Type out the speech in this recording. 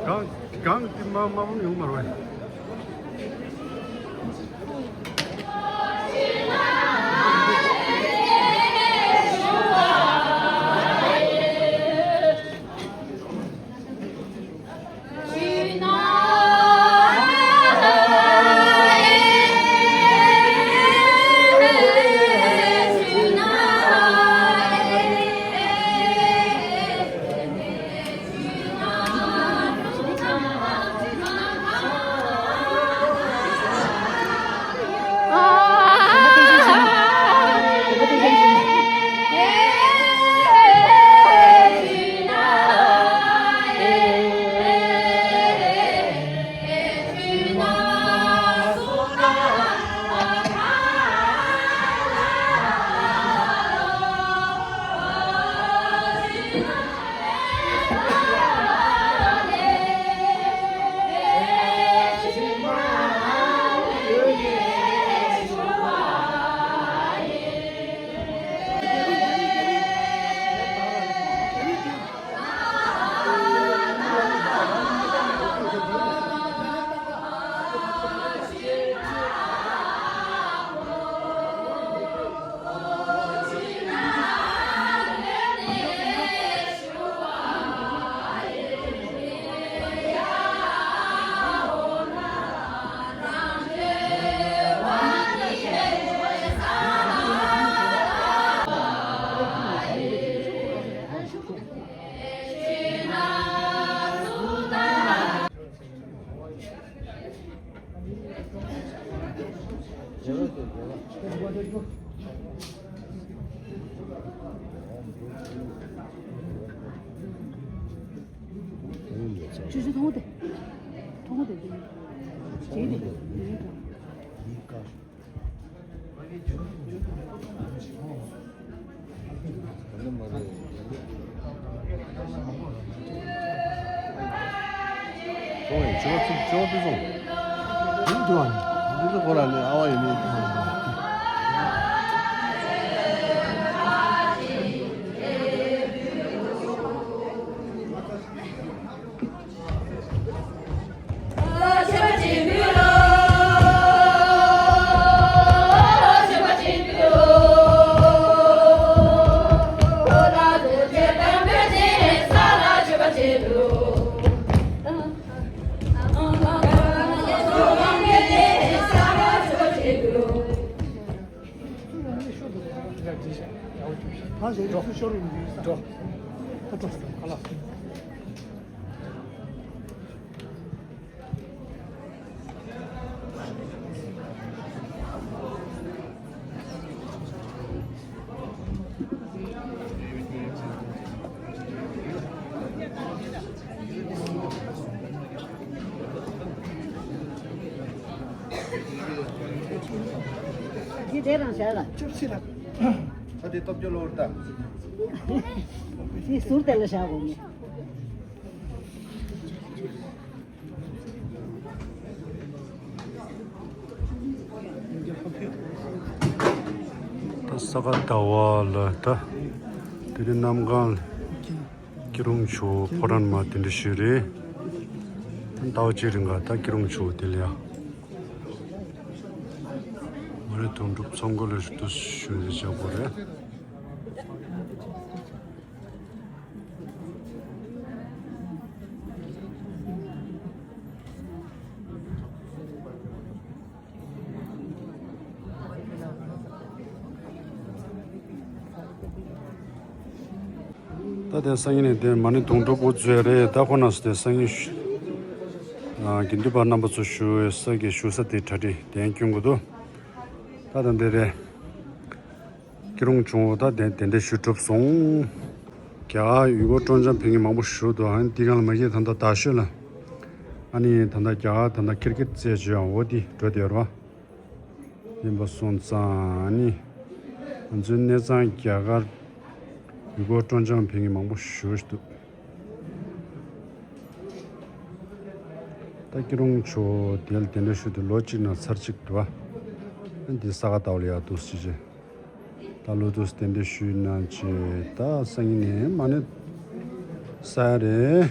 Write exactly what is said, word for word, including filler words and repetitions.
གང་གང་གི་མ་མ་འོང་ཡོང་མ་རུང་། ཆུ་ཆུ་མཐོང་དེ། མཐོང་དེ་དེ། བྱེད་དེ། འདི་དེ་རང་བཞག་ལ། ཨ་དེ་སྟོབས་ཆེ་ལོར་ད། དེ་ཟུར་དེ་ལ་བཞག་དགོས་ངེས། ད་ས་ག་ཟླ་བ་ལ་ད་དེ་རིང་གནམ་གང་སྐྱིད་རུང་ཆུ་བོ་ཕོ་བྲང་མ་དེ་འདྲ་ཞིག་རེད། ད་ཟླ་བ་གཅིག་རིང་ག་ད་སྐྱིད་རུང་ཆུ་བོ་དེ་ལ་ཡ། མ་རེད། དོན་གྲུབ་ཚོང་འགུགས་ལ་ཞུ་དུ་ཞུ་ཡ་བྱ་དགོས་རེད། ད་དེ་སང་ཉིན་ནས་དེ་མ་ཎི་དུང་སྒྲུབ་འགོ་བཙུགས་རེད། ད་ཁོ་ན་སུ་དེ་སང་ཉིན་ཞུ་ཨ་དགེ་འདུན་པ་རྣམ་པ་ཚོ་ཞུ་ས་གི་ཞུ་ས་དེ་གྲ་སྒྲིག་དེ་སྐྱོན་དགོས་འདུག་ད་ད་འདི་རེད། སྐྱིད་རོང་ཆུང་བོ་ད་དེ་དེ་འདྲ་ཞུ་གྲུབ་སོང་། རྒྱ་གར་ཡུལ་སྐོར་སྤྲོ་འཆམ་ཕེབས་མཁན་མང་པོ་ཞིག་འདུག་ཨ་ནི་འདི་གང་ལ་མ་གཞི་ད་ལྟ་རྡ་ཤོད་ལ། ཨ་ནི་ད་ལྟ་རྒྱ་གར་ད་ལྟ་ཁིར་ཀི་ཙེ་ཅོ་ཡང་འོ་དེ་འགྲོ་བསྡད་ཡོད་རེད་པ། ཡིན་པ་སོང་ཙང་ཨ་ནི། ང་ཚོའི་གནས་ཚང་རྒྱ་གར་ཡུལ་སྐོར་སྤྲོ་འཆམ་ཕེབས་མཁན་མང་པོ་ཞིག་འདུག་ད་སྐྱིད་རོང་ཆུང་བོ་དེ་ལ་དེ་འདྲ་ཞུ་དུས་ལོ་གཅིག་ནང་ཚར་གཅིག་འདུག་པ། ཨ་ནི་འདི་ས་ག་ཟླ་བ་ལ་ཡར་འདུག་སེ་བྱས། ད་ལོ་དུས་དེ་འདྲ་ཞུས་ན་ཅི་ད་སང་ཉིན་ནས་མ་ནི་ས་ཡ་རེད།